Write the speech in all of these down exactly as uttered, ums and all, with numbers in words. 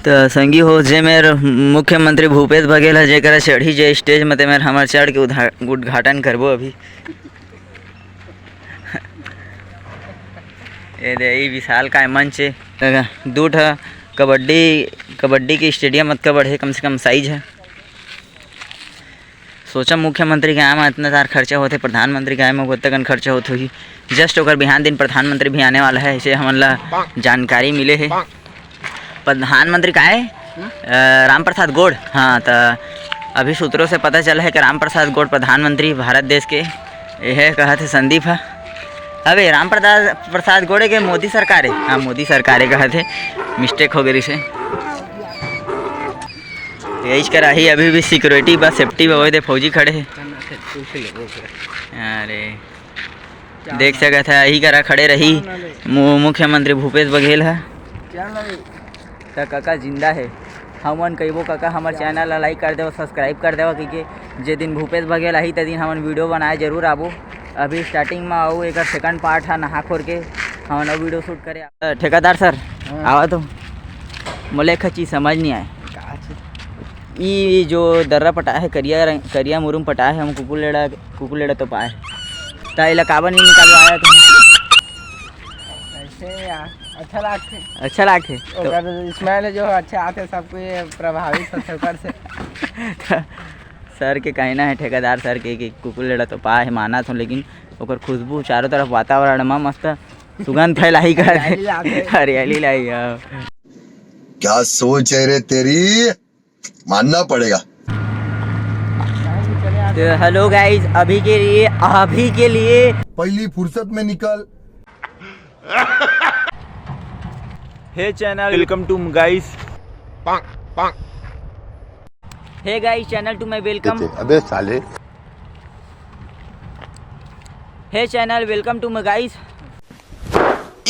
त संगी हो, जे मेर मुख्यमंत्री भूपेश बघेल ह, जेकरा चढ़ी जे stage म, ते मेर हमर चढ़ के उद्घा-, उद्घाटन करबो अभी। ये दे, ई विशालकाय मंच हे। दू ठा कबड्डी, कबड्डी के stadium अतका बड़े, कम से कम size हे। सोचा, मुख्यमंत्री के आय म इतना सारा खर्चा होथे, प्रधानमंत्री के आय म ओतका कन खर्चा होत होही। Just ओकर बिहान दिन प्रधानमंत्री भी आने वाला है, ऐसे हमन ला जानकारी मिले हे। प्रधानमंत्री का है? अ, राम प्रसाद गोड़। हाँ, त अभी सूत्रों से पता चला है कि राम प्रसाद गोड़ प्रधानमंत्री भारत देश के, यह कहा थे संदीप ह। अबे, राम प्रसाद, प्रसाद गोड़ के मोदी सरकार है? हाँ, मोदी सरकार है कहा थे, mistake हो गई से। यही करा ही, अभी भी security बा, safety बा, वो दे फौजी खड़े हैं। अरे, देख सकत है, यही करा खड़े रही मु-, मुख्यमंत्री भूपेश बघेल ह। त कका जिंदा हे। हमन कहिबो कका, हमर channel ला like कर देव, subscribe कर देव, क्योंकि जे दिन भूपेश बघेल आही, ते दिन हमन video बनाए जरूर आबो। अभी starting म आऊ, एकर second part ह नहा खोर के, हमन अऊ video shoot करे। ठेकेदार सर, हाँ। आवा तो, मोला एक चीज समझ नहीं आए। का चीज? ई जो दर्रा पटा है, करिया रंग, करिया मुरुम पटा है, हम कुकुर लेड़ा, कुकुर लेड़ा तो पाए, त एला काबर नहीं निकालवाया तुम? ऐसे यार, अच्छा लागथे। अच्छा लागथे तो ओकर smell जो अच्छा आथे, सब कोई प्रभावित होथे ओकर से। सर के कहना है, ठेकेदार सर के, कि कुकुर लेड़ा तो पाए है, मानत हो, लेकिन ओकर खुशबू चारों तरफ वातावरण में मस्त सुगंध फैलाही कर हरियाली लाथे। हरियाली लाई, हाँ। क्या सोच है रे तेरी, मानना पड़ेगा। तो hello guys, अभी के लिए, अभी के लिए पहली फुर्सत में निकल। Hey channel, welcome to guys। Hey guys, channel to my welcome। अबे साले। Hey channel, welcome to my guys।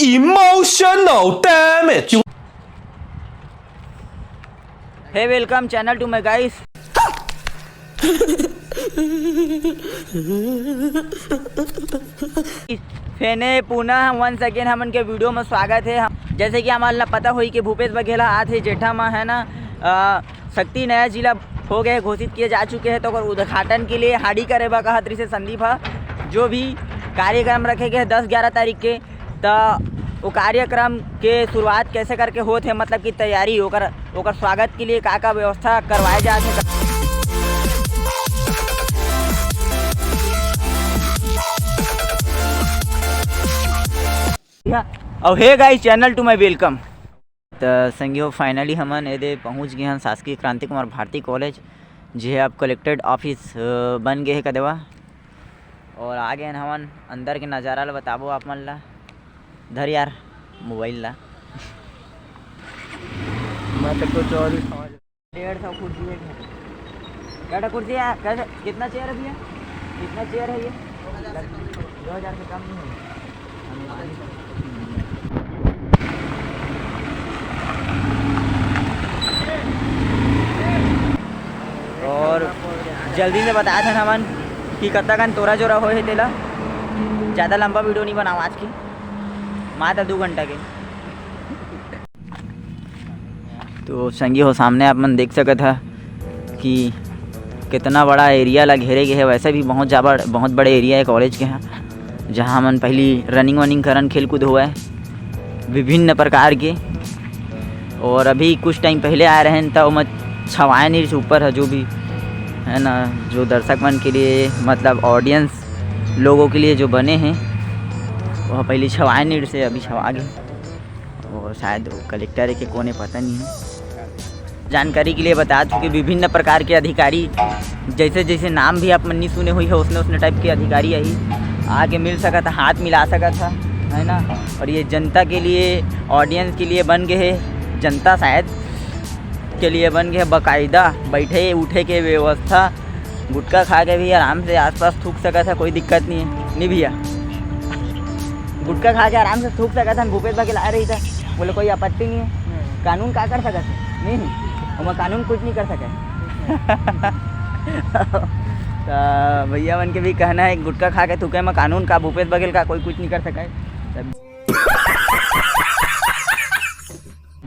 Emotional damage। Hey, welcome channel to my guys। फेने पुनः once again हमन के video में स्वागत है। हम, जैसे कि हमन ला पता होई कि भूपेश बघेल ह आत हे जेठा म, है ना, अ, शक्ति नया जिला हो गए, घोषित किए जा चुके हैं, तो ओकर उद्घाटन के लिए हाड़ी करे बा कहत रहिसे संदीप ह। जो भी कार्यक्रम रखे गए दस ग्यारह तारीख के, त वो कार्यक्रम के शुरुआत कैसे करके होत हे, मतलब कि तैयारी, ओकर, ओकर स्वागत के लिए का का व्यवस्था करवाए जात हे। अउ हे guys, channel to my welcome। त संगियो, finally हमन एदे पहुंच गे हन शासकीय क्रांति कुमार भारती कॉलेज, जे अब कलेक्ट्रेट ऑफिस, अ, बन गे हे कदेवा। और आ गे हन हमन अंदर के नज़ारा ल बताबो आप मन ला। धर यार मोबाइल ला। मैं तो कुछ और ही समझ डेढ़ सौ कुर्सी है। कटा कुर्सी है? कैसे, कितना चेयर है भैया? कितना चेयर है ये? दो हज़ार से कम नहीं है। और जल्दी से बता देन हमन कि कतका कन तोरा जोरा होए हे तेला। ज़्यादा लंबा वीडियो नहीं बनाओ आज की, मात्र दो घंटा के। तो संगी हो, सामने आप मन देख सकत ह कि कितना बड़ा एरिया ला घेरे गे हे। वैसे भी बहुत जाबड़, बहुत बड़े एरिया हे कॉलेज के ह, जहाँ हमन पहली रनिंग वनिंग करन, खेल कूद होवय विभिन्न प्रकार के। और अभी कुछ टाइम पहले आए रहेन, त ओमा छवाए नहीं रहिस ऊपर ह, जो भी है ना, जो दर्शक मन के लिए, मतलब ऑडियंस लोगों के लिए जो बने हैं, वह पहली छवाए नहीं रहिस, अभी छवा गे। और शायद वो कलेक्टर है कि कौन है, पता नहीं है। जानकारी के लिए बता दूं कि विभिन्न प्रकार के अधिकारी, जैसे जैसे नाम भी आप मन नहीं सुने हुई है, उसने उसने टाइप के अधिकारी यही आके मिल सकत है, हाथ मिला सकत है, है ना। और ये जनता के लिए, ऑडियंस के लिए बन गए है, जनता शायद के लिए बन गए है बाकायदा बैठे उठे के व्यवस्था। गुटखा खा के भी आराम से आसपास थूक सकत है, कोई दिक्कत नहीं है। नहीं भैया, गुटखा खा के आराम से थूक सकत हन, भूपेश बघेल आए रही था, बोले कोई आपत्ति नहीं है। हम्म। कानून का कर सकत है? नहीं, ओमा कानून कुछ नहीं कर सके। तो भैया मन के भी कहना है, गुटखा खा के थूके में कानून का, भूपेश बघेल का कोई कुछ नहीं कर सके। तब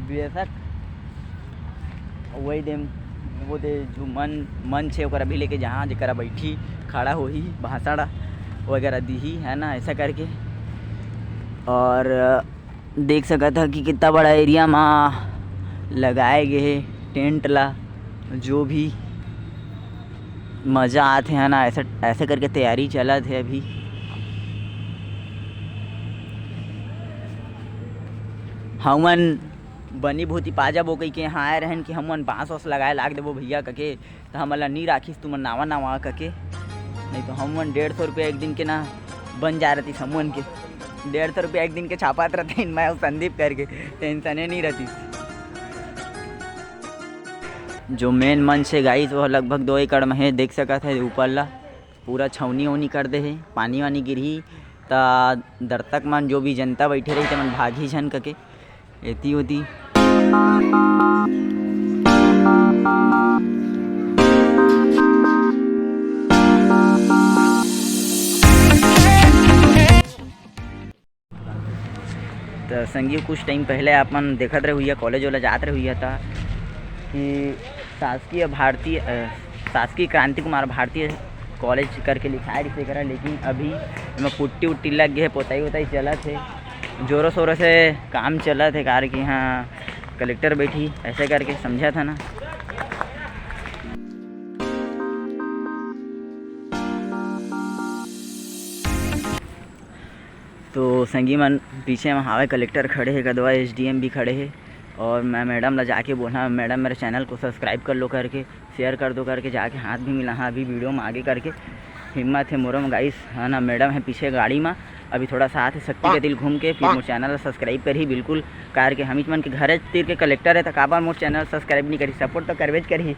बेशक वही दे, वो दे जो मन मंच हे ओकरा भी लेके, जहाँ जेकरा बैठी खड़ा होही, भाषण वगैरह दीही, है ना, ऐसा करके। और देख सकत ह कि कितना बड़ा एरिया मा लगाए गए हे टेंट ला। जो भी मज़ा आत हे, है ना, ऐसा ऐसा करके तैयारी चलत हे अभी। हमन बनी भूती पा जाबो कहिके यहाँ आए रहन कि हमन बांस वांस लगाए लाग देबो भैया कके, त हमन ला नी राखिस तुमन नावा नावा कके। नहीं तो हमन डेढ़ सौ रुपया एक दिन के ना बन जा रहती हमन के। डेढ़ सौ रुपया एक दिन के छापात रहते मैं अउ संदीप करके, टेंशने नहीं रहती। जो मेन मंच हे गाइस, वो लगभग दो एकड़ में हे, देख सकत है ऊपर ला। पूरा छौनी वौनी कर दे हे, पानी वानी गिरही त दर्शक मन, जो भी जनता बैठे रही, तेमन भागी झन कके एती ओती। त संगी, कुछ टाइम पहले आप मन देखत रहे हुई, कॉलेज वाला जात रहे हुई था कि शासकीय भारतीय, अ, शासकीय क्रांति कुमार भारतीय कॉलेज करके लिखाए रहिसे करा, लेकिन अभी एमा पुट्टी उट्टी लग गए, पोताई वोताई चलत हे, जोरों शोरों से काम चलत हे, कार कि हाँ कलेक्टर बैठी, ऐसे करके समझा था ना। तो संगी मन, पीछे में हावे कलेक्टर खड़े हे, कदवा एसडीएम भी खड़े हे, और मैं मैडम ला जाके बोला, "मैडम, मेरे चैनल को सब्सक्राइब कर लो," करके, "शेयर कर दो," करके जाके हाथ भी मिला। हाँ, अभी वीडियो में आगे करके हिम्मत हे मोरो में गाइस, है ना। मैडम है पीछे गाड़ी में, अभी थोड़ा सा आत हे शक्ति के दिल घूम के, फिर मोर चैनल ला सब्सक्राइब करही बिल्कुल, कार के हमीच मन के घर तीर के कलेक्टर है, त काबर मोर चैनल सब्सक्राइब नहीं करही, सपोर्ट तो करबेच करही।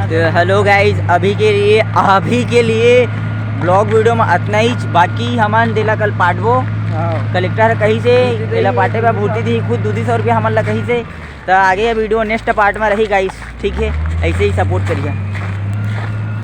तो हेलो गाइस, अभी के लिए, अभी के लिए ब्लॉग वीडियो में अतना ही। बाकी हमन देला कल पाटबो। हाँ। कलेक्टर कही से भूती एला देही पाटे बर भूती दी खुद दू सौ रुपया हमन ला कही से। तो आगे ये वीडियो नेक्स्ट पार्ट में रही गाइस, ठीक है, ऐसे ही सपोर्ट करिए।